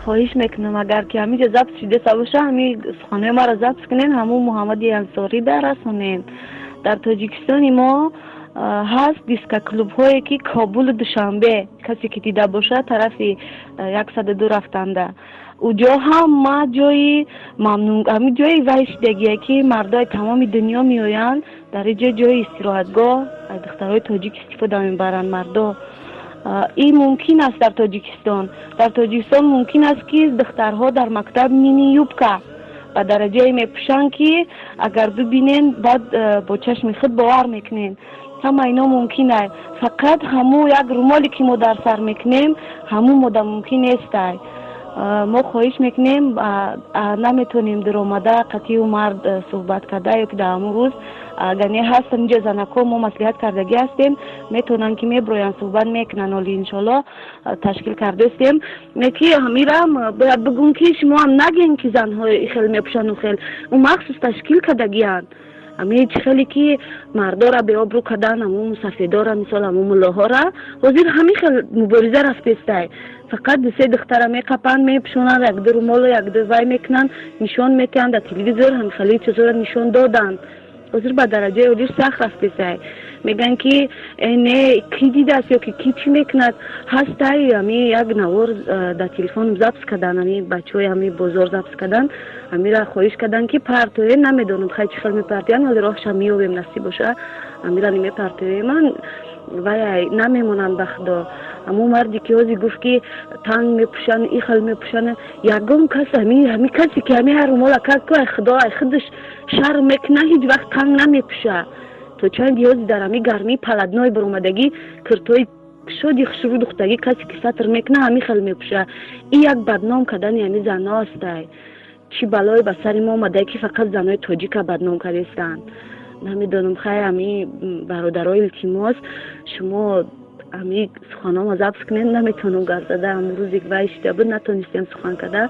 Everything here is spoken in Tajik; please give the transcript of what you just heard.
Хоҳиш мекунам, агар ки ҳаминҷа запис шудеса боша, ҳами суханҳои маро запис кунен, ҳамун Муҳаммади Ансорӣ дар расонен. Дар Тоҷикистони мо ҳаст дискоклубҳое, ки Кобулу Душанбе, касе ки дида бошад, тарафи 102 рафтанда, уҷо ҳама ҷои мамнун, ҳамин ҷои вай шидагие, ки мардои тамоми дунё меоянд дар иҷо, ҷои истироҳатгоҳ, духтарҳои тоҷик истифода мебаранд мардо. Ин мумкин аст дар Тоҷикистон. Дар Тоҷикистон мумкин аст, ки духтарҳо дар мактаб мини юбка ба дараҷае мепӯшанд, ки агар бибинен, баъд бо чашми худ бовар мекунен. Ҳама ино мумкин ай, фақат ҳамун як румоле, ки мо дар сар мекунем, ҳамун мода мумкин нестай. Мо хоҳиш мекунем, наметонем дуромада қатъию мард суҳбат карда ё ки дар ҳамун рӯз, агар не, ҳастан инҷо занакҳо, мо маслиҳат кардагӣ ҳастем, метавонанд, ки меброянд, суҳбат мекунанд. Оли иншоалло ташкил кардастем, ки ҳамирам бояд бигӯм, ки шумо ҳам нагӯем, ки занҳои хел мепӯшану хел ӯ махсус ташкил кардагиянд. Ҳамин чӣ хеле ки мардора беобрӯ кардан, ҳамун сафедора, мисол, ҳамун муллоҳора, ҳозир ҳамин хел мубориза рафтестай. Фақат дусе духтара меқапанд, мепӯшонанд, якду румолу якду вай мекунанд, нишон метиҳанд дар телевизор. Ҳамин хеле чизҳоро нишон доданд. Ҳозир ба дараҷаи олиш сахт рафтесай. Мегӯянд, ки не, кӣ дидааст ё ки кӣ чӣ мекунад. Ҳастай ҳами як навор дар телефон запис кардан, ҳами бачаҳои ҳами бозор запис кардан, ҳамира хоҳиш карданд, ки партоем. Намедонам, хай, чӣ хел мепартоянд, вале роҳша меёбем, насиб боша, ҳамира мепартоем. Вай намемонанд, ба Худо. Ҳамун марде, ки ҳозир гуфт, ки танг мепӯшанд, и хел мепӯшанд, ягон кас ҳами касе, ки ҳами ҳар румола кард ку, ай Худо, ай худаш шарм мекунад, ҳеҷ вақт танг намепӯша. То чанд ҳозир дар ҳами гармии паладной баромадагӣ, киртои шоди хушрӯ духтагӣ, касе ки сатр мекунад, ҳами хел мепӯша. Ин як бадном кардани ҳами занҳо ҳастай. Чӣ балое ба сари мо омадае, ки фақат занҳои тоҷика бадном кардестанд? Намедонам, хай, ҳами бародаро, илтимос, шумо ҳами суханҳома запис кунед. Наметавонам гап зада, ҳамун рӯзе вай шида буд, натонистем сухан карда.